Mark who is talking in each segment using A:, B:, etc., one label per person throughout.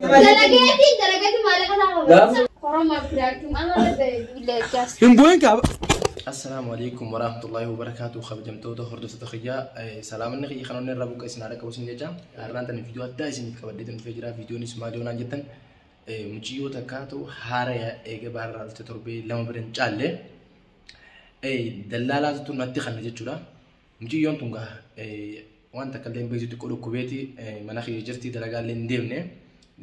A: Dalageetiin dalageetiin maallaqa isaa qaba. Koromaa firaakii maal ta'e?
B: Hin bu'in kaaba.
C: Assalaamu alaikum warahmatullahi wabarakatuh. Kabajamtoota hordoftoota kiyyaa, salaamanni kiyya kan onnee irraa buqqee isin haadha qabu isin jecha. Har'aan tana viidiyoo addaa isiniif qabadhee dhufee jira. Viidiyoonis maal yoonaan jettan, muciyyoo takkaatu haara eega baarraa dhufte torbee 2 bira hin caalle dallaalaatu natti kanna jechuudha. Muciyyoon tun gaa waan takka illee hin beektu, xiqqoo dhukkubeeti mana kiyya jirti, dalagaa illee hin deemne.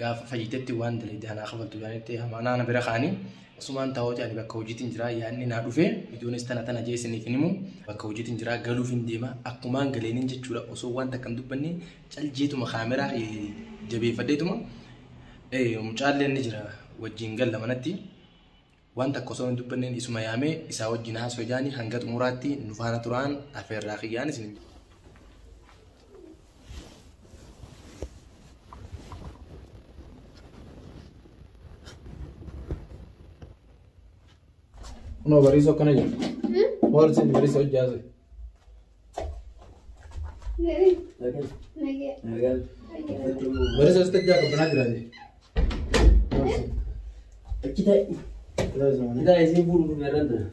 C: Gaafa fayyitetti waan dalagde anaa kafaltu jaanitti amaanaa na bira kaanii osumaan taa'ooti. Ani bakka hojiitiin jira, yaadni naa dhufe. Viidiyoonis tana tana jee isiniif hin himu. Bakka hojiitiin jira, galuuf hin deema. Akkumaan galeenin jechuudha, osoo waan takka hin dubbanne caljeetuma kaameraa jabeeffadheetuma, mucaallee ni jira wajjin galla manatti, waan takka osoo hin dubbanneen isuma yaamee isaa wajjin haasoo jaanii. Hanga xumuraatti nu faana turaan afeerraa kiyyaan isin.
B: Kunoo bariisoo akkana jedhu. Maal isin bariisoo hojjaase? Bariisoo sitti hojjaa qabbanaa jiraate.
D: Achi ta'i. Ta'i isin fuudhu dhufe irra tana.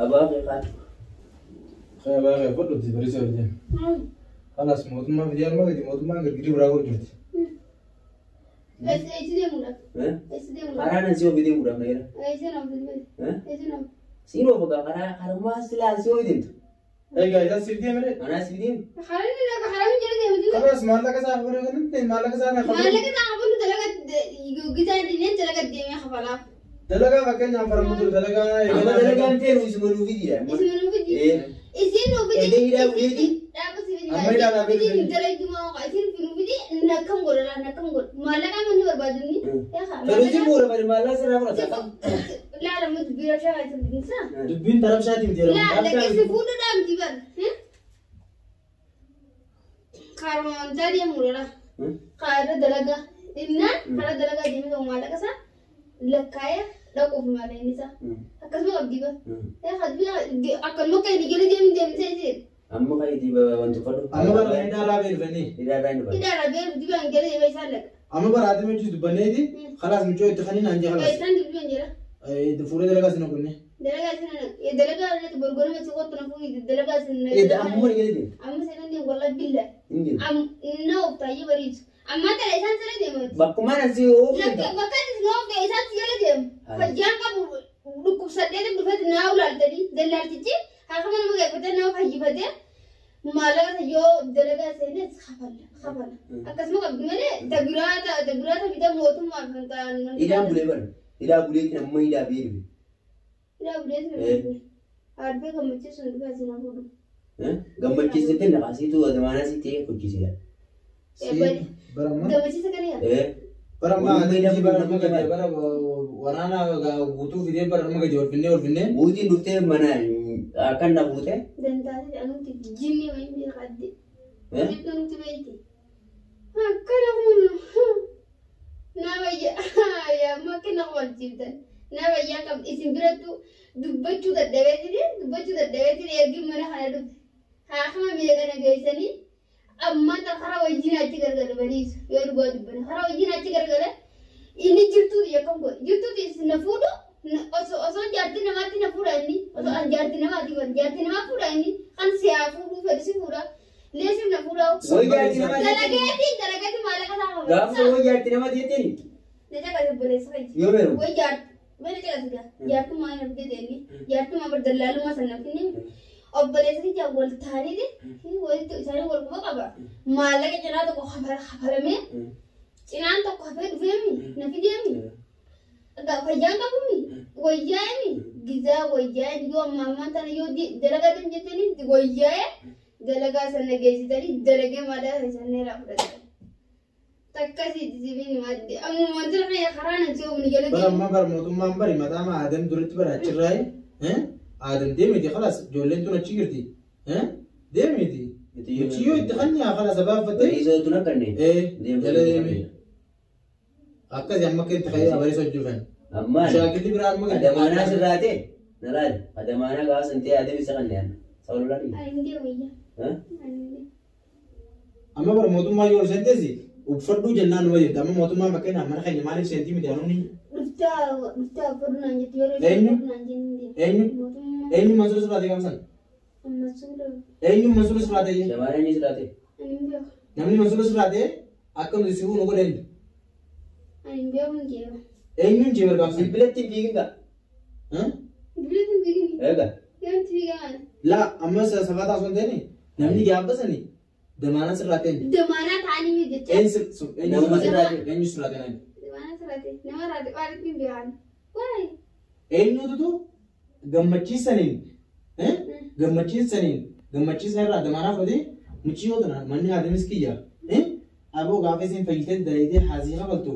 D: Abaa kee qaatu.
B: Kaya baay'ee fudhutti bariisoo hojjaa. Kalas mootummaa fidee amma gadi mootummaan girgirii biraa godhu jirti.
A: Eessi deemuudhaaf? Eessi deemuudhaaf?
D: Karaa nan si ofi deemuudhaaf na jira.
A: Eessi naaf bilbili? Eessi naaf?
D: Siin ofa gaa karaa karumaa silaa si ofi deemtu.
B: Egaa isaan siif deemee?
D: Anaa si deemu.
A: Karaa inni lafa karaa jala deemu.
B: Kalas maallaqa isaa fudhatan, maallaqa isaa na
A: Maallaqa isaa qabu dalaga gitaa diineen dalaga deemee kafalaaf.
B: Dalagaa fakkeenyaaf faramutu dalagaa.
D: Amma dalagaan feenu isuma nuu fidiidha.
A: Isin nuu fidi. Isin nuu fidi.
D: Edee hidhaa buleeti.
A: Dhaaba si fidi.
B: Amma hidhaa dhaabee
A: Isin
B: fidi.
A: dalagduma oqa. Isin nuu fidi nakkam godha nakkam godha. Maallaqa manni barbaadu ni.
D: Fedhu si bu'uura bari maallaa sirraa fudhata.
A: Laala mutu biira shaa isin fidinsa.
B: Dubbiin tarabshaatiin miti jedhamu.
A: Laala keessa fuudhuudhaan miti bar. Karoontaa deemuudha. Karaa dalagaa. Innaan karaa dalagaa deemee ta'u maallaqa isaa lakkaa'ee dhaquuf malee inni isaa. Akkasuma qabdi bar. Akkanuma akka inni jala deemu deemsee jira.
D: Amma kan itti wanti uffadhu.
B: Amma bara hidhaa raabee dhufanii.
D: Hidhaa irraa hin dhufan.
A: Hidhaa raabee dubaan jala deemee isaan laqa.
B: Amma bara ati michuu dubbanneeti kalaas michuu itti kaniin hanjee kalaas.
A: Isaan dubbiin jira.
B: Fuula dalagaa sin ogunne.
A: Dalagaa isin dalagaa irratti gorgorama si qottu na fuudhi dalagaa isin.
D: Amma wani gadi deemu.
A: Amma seenan deemu walaa billa.
D: Hin jiru.
A: Na oftaayyee bariisu. Amma tala isaan sirra deemati.
D: Bakkumaan asii oofu.
A: Bakka inni na oofte isaan si jala deemu. Fayyaan qabu dhukkubsadhee dhufeeti naa ulaaltanii dallaaltichi harka nama geeffatee nama fayyifatee maallaqa yoo dalagaa seenes kafala kafala. Akkasuma qabdi malee tabiraata tabiraata bita mootummaa kan ta'an.
D: Hidhaan bulee bara. Hidhaa buleetiin amma hidhaa biyya dhufe.
A: Hidhaa bulee sun Arbee gammachiisuun dhufee asii na fuudhu.
D: Gammachiisetti na kaasitu adamaanaa si ta'e hojjiseera.
B: Bara amma.
A: Gammachiisa kana yaa.
B: Bara amma adeemsi bara amma gadi bara waraana guutuu fidee bara amma gadi ol finnee ol finnee.
D: Buutiin dhuftee mana akkan na buute.
A: Dantaatee anuuti jinni wayii beekadde. Jibbi nuti beekti. Akkana kun na bayya amma akka walchiiftan na bayyaa qabdi isin birattu dubbachuu dadhabeetini dubbachuu dadhabeetini ergi mana kana dhufte haakama meeqa na geessanii amma ta karaa wajjin achi gargara bariisu yoo dhugaa dubbanne karaa wajjin achi gargara inni jirtuuti akkam godhe jirtuuti isin na fuudhu osoo jaartii namaatti na fuudha inni osoo an jaartii namaatti ban jaartii namaa fuudha inni kan siyaa fuudhuu fedhu si fuudha leesif na fuudha.
D: Way jaartii namaa
A: Dalageetiin dalageetiin maallaqa isaa qaba.
D: Gaafa way jaartii namaa jetteen.
A: Na caqase obboleessa fayyisi.
D: Yoo beeru.
A: Way jaartii. Mana caqase gaa. Jaartummaa na fide deemni. Jaartummaa bar dallaalummaa sana finni. Obboleessa kiyya wal taaniiti walitti isaanii wal quba qaba. Maallaqa cinaa tokko kafalamee cinaan tokko hafee dhufeemi na fideemi. Fayyaan qabumi wayyaa'emi gizaa wayyaa'e yoo ammaa ammaan tana yoo dalagaa jettanii wayyaa'e dalagaa sana geessitanii dalagee maallaqa isaanii irraa fudhatan. Takkasiiti sibiin madde amma wanti kaya karaa nan si oomni jala
B: Bara
A: deemu.
B: amma bara mootummaan bari mataa ma aadam duratti bara achirraa aadam deemiti kalaas ijoolleen tun achi jirti deemiti. Muciyyoo itti kanyaa kalaas abaaffattee.
D: Bariisoo tun akka inni.
B: Jala deemi. Akkasii amma akka itti kayyaa bariisoo hojjufan.
D: Amma
B: Shaakilli biraa amma gadi.
D: adamaanaa sirraa ta'e na laali. Adamaanaa gaafa san ta'e adeemsa isa kan dhiyaanna. Sababa laali.
A: Ani deemu wayyaa. Ani deemu.
B: Amma bara mootummaa yoo ol seenteesi Uffadhuu jennaan numa deemte. Amma mootummaan fakkeenyaaf mana keenya maaliif seentii miti anuuni?
A: Dhuftaa uffadhu naan jetti yeroo
B: Eenyu?
A: uffadhu naan jenni.
B: Eenyu?
A: Mootummaa
B: Eenyu Mansuur sirraa ta'e gaafsan?
A: Mansuura
B: Eenyu Mansuur sirraa ta'e?
D: Shamarran eenyu sirraa ta'e?
A: ani hin beeku.
B: Namni Mansuur sirraa ta'e akka nuti si fuunu godhe eenyu?
A: Ani hin beeku hin jeeru.
B: Eenyuun jee barbaachisa?
D: Bilbilatti hin fiigin gaa.
A: Bilbilatti hin fiigin.
D: Egaa.
A: Yoomti fiigaman?
B: Laa amma safataa osoo hin ta'in namni gaafa sani damaanaa sirraa ta'e.
A: Damaanaa ta'anii miti jecha.
B: Eenyu sirraa ta'e? Eenyu sirraa ta'e?
A: Damaanaa sirraa ta'e. Nama irraa ta'e maaliif hin beekan? Waayee.
B: Eenyututu gammachiisaniin gammachiisaniin gammachiisan irraa damaanaa fudhatee muciyyoo tana manni haadha kiyya aboo gaafa isin fayyitee dalaydee haasii kafaltu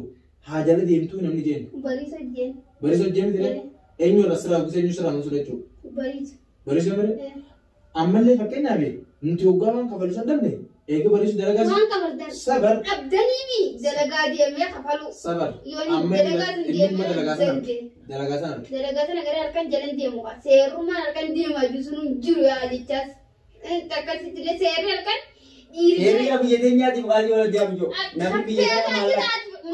B: haa jala deemtuu namni jeen.
A: Bariisa jeen.
B: Bariisa jeen miti eenyu irraa sirraa gosa eenyu sirraa nuuf jechuudha.
A: Bariisa.
B: Bariisa miti ammallee fakkeenyaaf nuti hoggaa waan kafalu san dhabne eega bariisu dalagaa.
A: Waan kafaltan.
B: Sabar.
A: Dhabdanii dalagaa deemee kafalu.
B: Sabar.
A: Yooni dalagaa sun deemee zange.
B: Dalagaa sana.
A: Dalagaa sana gara halkan jalan deemu qaba. Seerummaan halkan deemaa jiru sun jiru yaa jechaas. Akkasitti illee seerri halkan dhiirri.
D: Seerri biyya teenyaatiif qaasii wal deemu jiru. Namni biyya kana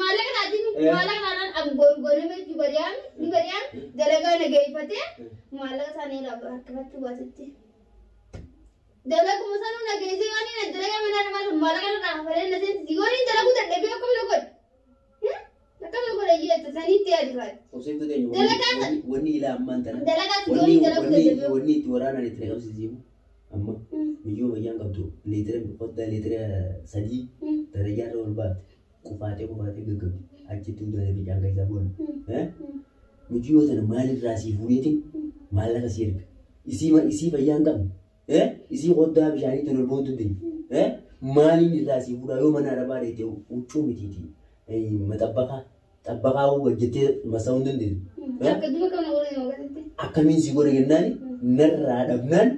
A: Maallaqa naatiin maallaqa naadhaan gorgorame ni bari'aan ni bari'aan dalagaa nageeffatee maallaqa isaanii harkifachuu baasetti. Dalaguma sanuu nageessee waan inni dalagaa mana namaa maallaqa irraa kafalee na seensi yoo inni dalaguu dadhabee akkam na godhe. Akkam na godhe jette sanitti yaadi faati.
D: Obseetu teenya wanni ilaa ammaan tana.
A: Dalagaa yoo inni dalaguu dadhabee.
D: Wanni itti waraanaan itti naqamsiisimu amma miyyoo wayyaan qabdu leetira qoddaa leetira 3 darajaa irra ol baate qufaatee qufaatee gaggabdi achitti hundaa'ee fi caangaa isaa bu'an. Miyyoo tana maalirraa sii fuudheetiin maallaqa sii erga. Isii fayyaa hin qabne. Isii qoddaa bishaanii tan ol boontu hin maaliin irraa sii fuudhaa yoo mana arabaa dheete huccuu mitiiti. Maxabbaqaa xabbaqaa hojjettee masaa'uu hin dandeessu. Akkamiin si godhe jennaan narraa dhabnaan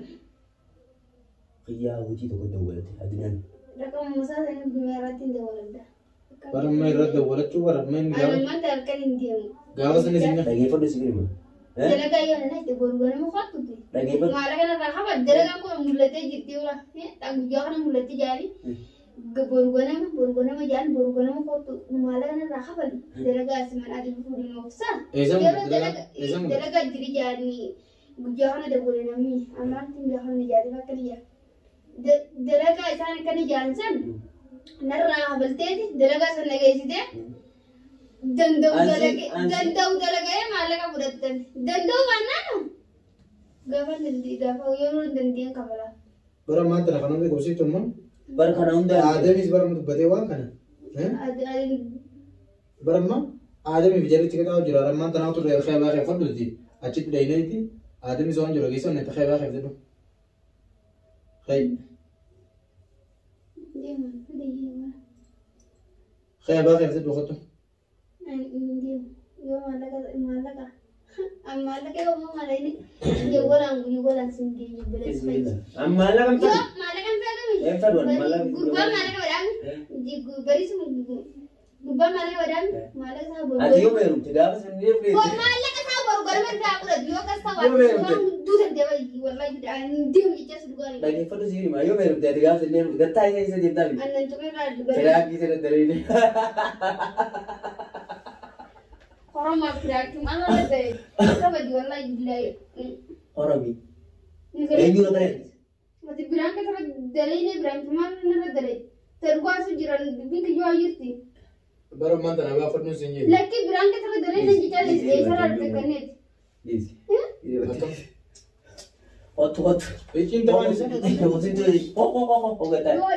D: xiyyaa hojii tokko dawwalate adinaan.
B: Baramma irratti dawwalachuu baramma inni gaafa sani sinna.
D: Dhageeffadhu si firma.
A: Dalagaa yoo nana itti gorgorama kottuti.
D: Dhageeffadhu.
A: Maallaqa narraa hafa dalagaan kun mul'atee jirti ura. Guyyaa kana mul'atee jaali. Borgonama borgonama jaal borgonama kottu maallaqa narraa hafali. Dalagaa asi mana adii fuudhin oofsa. Yeroo dalagaa jiri jaalni guyyaa kana dawwale namni ammaatti hin beekamne jaali bakka niyya. Dalagaa isaan akkana jaalan san narraa hafalteeti dalagaa san nageessitee. Danda'u dalagee maallaqa fudhatan. Danda'u baannaan gaafa gaafa yeroo dandeenye kafala.
B: Bara ammaan tana kan hundi qubsiiftu immoo.
D: Bara kana hunda.
B: Aadamis bara dubbatee waan kana. Bara ammaa aadamiif jalatti qixaa jira. Ammaan tanaa turre xeebaa kee fudhuti. Achitti dhayineeti aadamis waan jiru keessa onnee xeebaa kee fudhu. Xeebaa kee fudhu kottu.
A: Yoo maallaqa maallaqa yoo maallaqni yawwalaan sin geenye baleessa.
D: Maallaqa hin
A: Yoo maallaqa hin fayyadami. Gurbaan maallaqa badhaami. Bariisu gurbaan maallaqa badhaami. Maallaqa isaa boru.
D: Ati yoo meerumte gaafa sun ni fudhate.
A: Maallaqa isaa boru garuma irraa fudhatu yoo akkas ta'u waan duutan deema wallahi deemu jecha dhugaani.
D: Dhageeffadhu si hirma yoo meerumte ati gaafa sun ni fudhate gattaa isa isa deemtaa miti.
A: Annan tuqee irraa dubbate.
D: Firaakii sana dalagne.
A: Horoma firaakii maal irra ta'e kabaji wallahi billahi.
D: Horomi. Eenyu irra ta'e?
A: Ati biraan kan irra dalayne biraan maal irra dalay? Targaasu jiran dubbiin kiyyoo jirti.
B: Bara ammaan tana gaafadhu siin jedhe.
A: Lakki biraan kan irra dalayne jechaa eessarraa dhufte kanneeti.
D: Dhiisi. Ottu ottu.
B: Icciin ta'an isa.
A: Yoo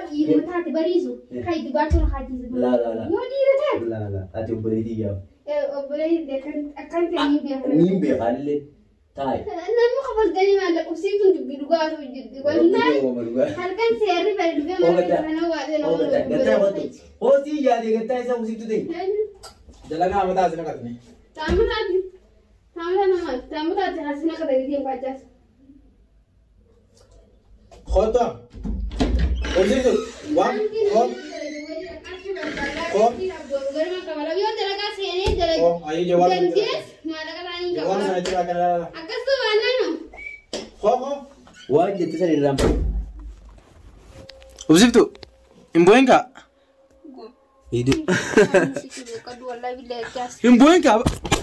A: dhiiruma taate bariisu kan itti baatuun haatiisu.
D: Laa laa laa.
A: Yoo dhiira taate.
D: Laa laa ati obboleettii yaa.
A: Obboleettii akkan ta'e ni beekan.
D: Ni beekanillee taa'i.
A: Namni kafaltanii maallaqa qubsiiftuun dubbii dhugaatu jirti. Wallaahi halkan seerri bari dhufee mana kana waatee nama
D: Gattaa kottu. Hoosii yaadee gattaa isaa qubsiiftu ta'e.
B: Dalagaa amataa asina qabne.
A: Taamutaati. Taamutaa namaati. Taamutaati asina qabne deemu qaacaas.
B: Kottu. Qubsiiftu. Waan. Kottu.
D: Waan jette sana irraan
B: Ubsiftu hin boo'in kaa?
D: Viidiyoo.
A: Beekadhu, wallaahi billahi jaas.
B: Hin bu'in kaaba.